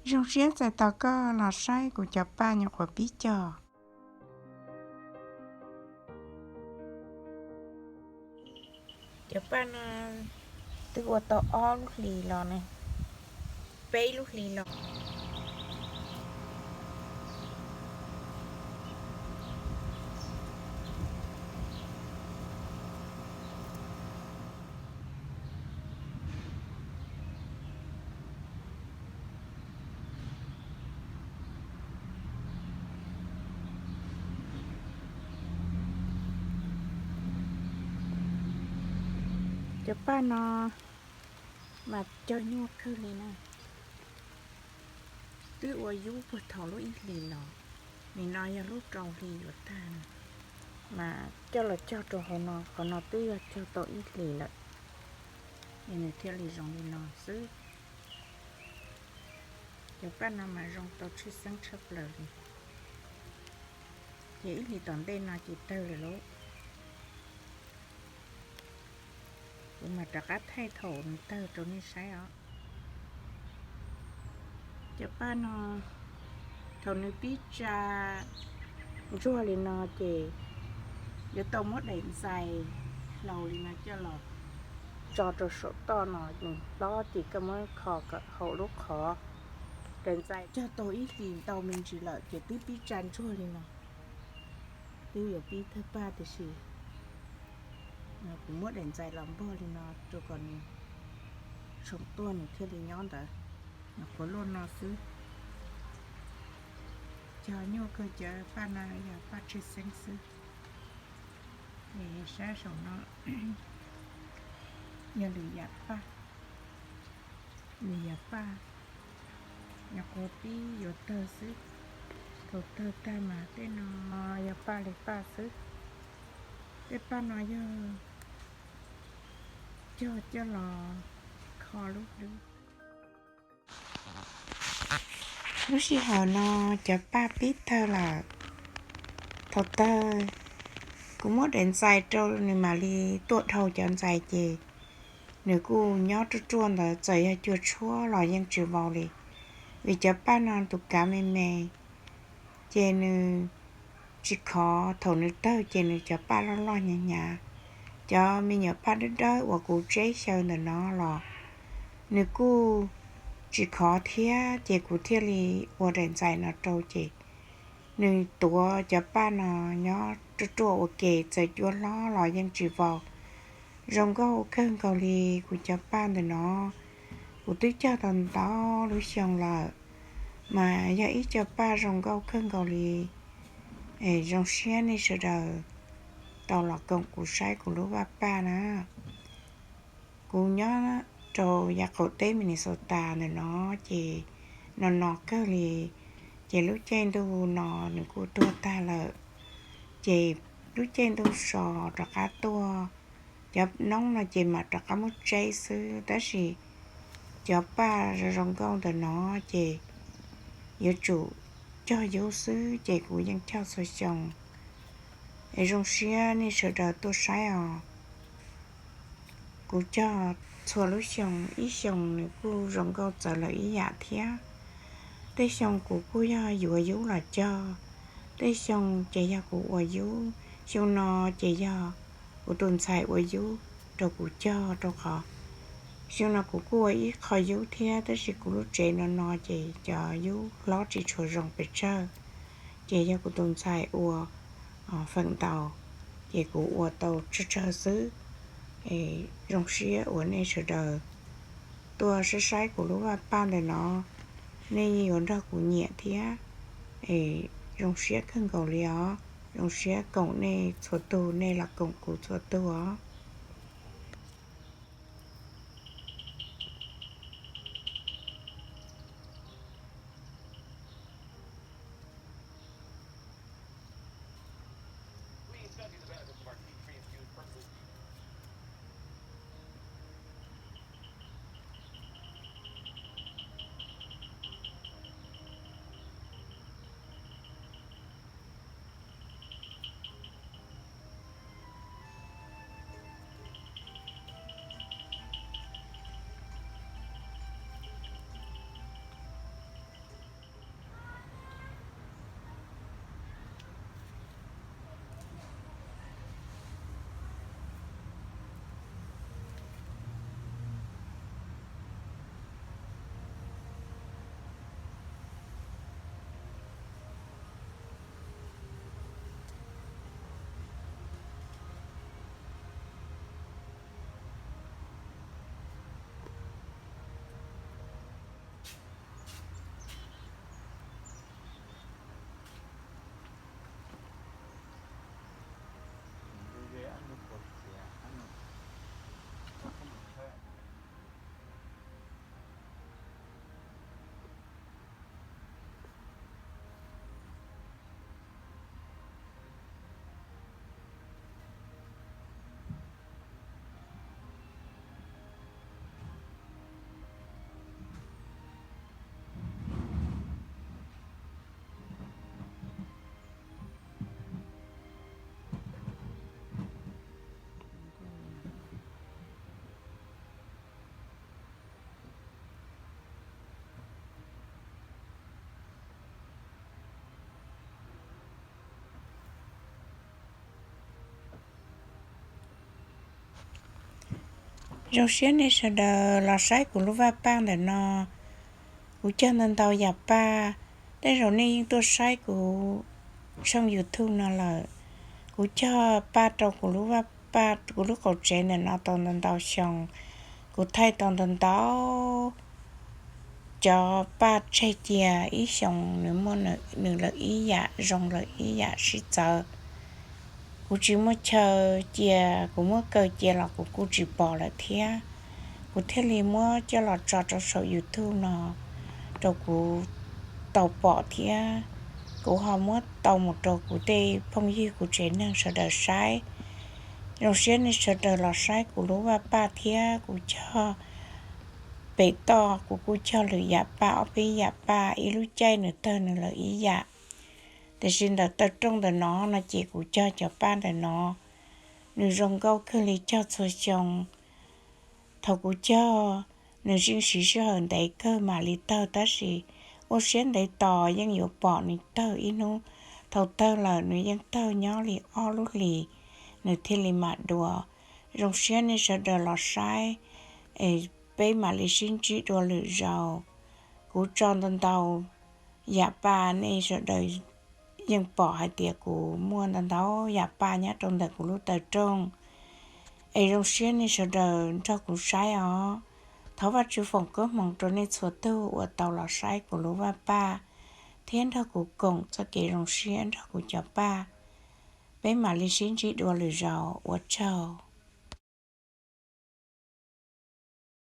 Zoo siab txais tos koj los saib kuv cov paj nyuam qhuav pib cog. Cov paj no twb ua tau ob lub hlis los ne, peb lub hlis los. Cov paj no mas cog nyuaj kawg li na. Twb ua yub puag thaum lub ib hlis los, nim no yog lub rau hli yuav tag, mas coj los cog rau hauv no, qhov no twb yog cog tau ib hlis lawm, es nws thiaj li zoo li no xwb. Cov paj no mas zoo tau tshwj xeeb tshaj plaws li. Ces ib hlis tom ntej no ces tawg lawm lauj. Kuv mam rov qab thaij thaum nws tawg rau nej saib os. Cov paj no thaum nws pib tsa ntsuag li no ces yuav tau muab daim ntxais hlau li no coj los tso rau saum toj no, nws hlob ces koj muab kho kom haum lub qhov. Daim ntxais cog tau ib hlis ntau me ntsis lawm ces twb pib tsa ntsuag li no. Twb yuav pib tawg paj tiam sis kuv muab daim ntxais los npog li no rau kom nws tshoom tuaj nws thiaj li nyob ntawd. Nyuam qhuav luaj no xwb. Cog nyuaj kawg, cov paj no yog paj tshwj xeeb xwb. Es sab saum no yog lwm yam paj, lwm yam paj, nyuam qhuav pib yuav tawg xwb. Thaum tawg tag mas tej no yog paj li paj xwb. Tej paj no yog cog coj los kho lub hlwb. Lub sij hawm no cov paj pib tawg lawm. Thaum tawg, kuv muab daim ntxais rau nws mam li tuaj dhau cov ntxais ces nws kuj nyob ruaj ruaj ntawd, txawm yog cua tshuab los yeej tsis vau li, vim cov paj no tus kav me me, ces nws tsis khov. Thaum nws tawg ces nws cov paj loj loj hnyav hnyav. Cov me nyuam paj dawb dawb uas kuv tseb xyaw ntawm no los nws kuj tsis khov thiab, ces kuv thiaj li ua daim ntxais no rau ces nws tuav cov paj no nyob ruaj ruaj ua ke, txawm cua hlob los yeej tsis vau. Zoo nkauj kawg nkaus li kuv cov paj ntawm no. Kuv twb cog tau ntau lub xyoo lawm, mas yog ib co paj zoo nkauj kawg nkaus li. Es zoo siab nej sawv daws tau los koom kuv saib kuv lub vaj paj na. Kuv nyob rau yav qaum teb Minnesota ntawm no ces no no kawg li, ces lub caij ntuj no nws kuj tuag tag lawm, ces lub caij ntuj so rov qab tuaj, cov noob no ces mam rov qab muab tseb xwb, tab sis cov paj zoo zoo nkauj ntawm no ces yuav tsum cog yub xwb, ces kuv yeej cog txhua xyoo. Es zoo siab nej sawv daws tuaj saib os. Kuv cog txhua lub xyoo, ib xyoo nws kuj zoo nkauj txawv lawm ib yam thiab. Tej xyoo kuv kuj yog yuav yub los cog, tej xyoo ces yog kuv ua yub, xyoo no ces yog kuv tus ntxhais ua yub rau kuv cog, rau qhov xyoo no kuv kuj ua ib qho yub thiab, tab sis kuv lub tsev no no ces cov yub hlob tsis tshua zoo pes tsawg, ces yog kuv tus ntxhais ua feem ntau, ces kuv ua tau tsawg tsawg xwb. Zoo siab uas nej sawv daws tuaj saib saib kuv lub vaj paj ntawm no, nej yuav nrog kuv nyiam thiab. Es zoo siab kawg nkaus li os, zoo siab koom nej txhua tus, nej los koom kuv txhua tus os. Zoo siab nej sawv daws los saib kuv lub vaj paj ntawm no. Kuv cog ntau ntau yam paj, tej zaum nej yeej tuaj saib kuv tshooj YouTube no lawm. Kuv cog paj rau kuv lub vaj paj, kuv lub qaum tsev ntawm no tau ntau ntau xyoo. Kuv thaij tau ntau ntau cov paj tseg cia, ib xyoos nws muaj nws lawm ib yam, zoo lawm ib yam sib txawv. Kuv tsis muaj chaw cia, kuv muab kaw cia los kuv kuj tsis pom lawm thiab. Kuv thiaj li muab coj los tso rau saum YouTube no rau kuv tau pom thiab. Kuv ho muab tau mus rau kuv tej phooj ywg kuv tsev neeg sawv daws saib. Zoo siab nej sawv daws los saib kuv lub vaj paj thiab kuv cog pem toj kuv kuj cog lwm yam paj, ob peb yam paj, ib lub caij nws tawg nws lawm ib yam. Tiam sis ntawm taw rooj ntawm no no ces kuv cog cov paj ntawm no, nws zoo nkauj kawg li cog txhua xyoo. Thaum kuv cog, nws yeej siv sij hawm ntev kawg mam li tawg, tab sis ua siab ntev tos yeej yuav pom nws tawg ib hnub. Thaum tawg lawm nws yeej tawg nyob li ob lub hlis, nws thiaj li mam dua. Zoo siab nej sawv daws los saib, es peb mam li sib ntsib dua lwm zaus. Kuv tso ntau ntau yam paj, nej sawv daws yeej pom hais tias kuv muaj ntau ntau yam paj nyob rau ntawm kuv lub taw rooj. Es zoo siab nej sawv daws nrog kuv saib os. Thov Vajtswv foom koob hmoov rau nej txhua tus uas tau los saib kuv lub vaj paj thiab nrog kuv koom txoj kev zoo siab nrog kuv cov paj. Peb mam li sib ntsib dua lwm zaus, ua tsaug.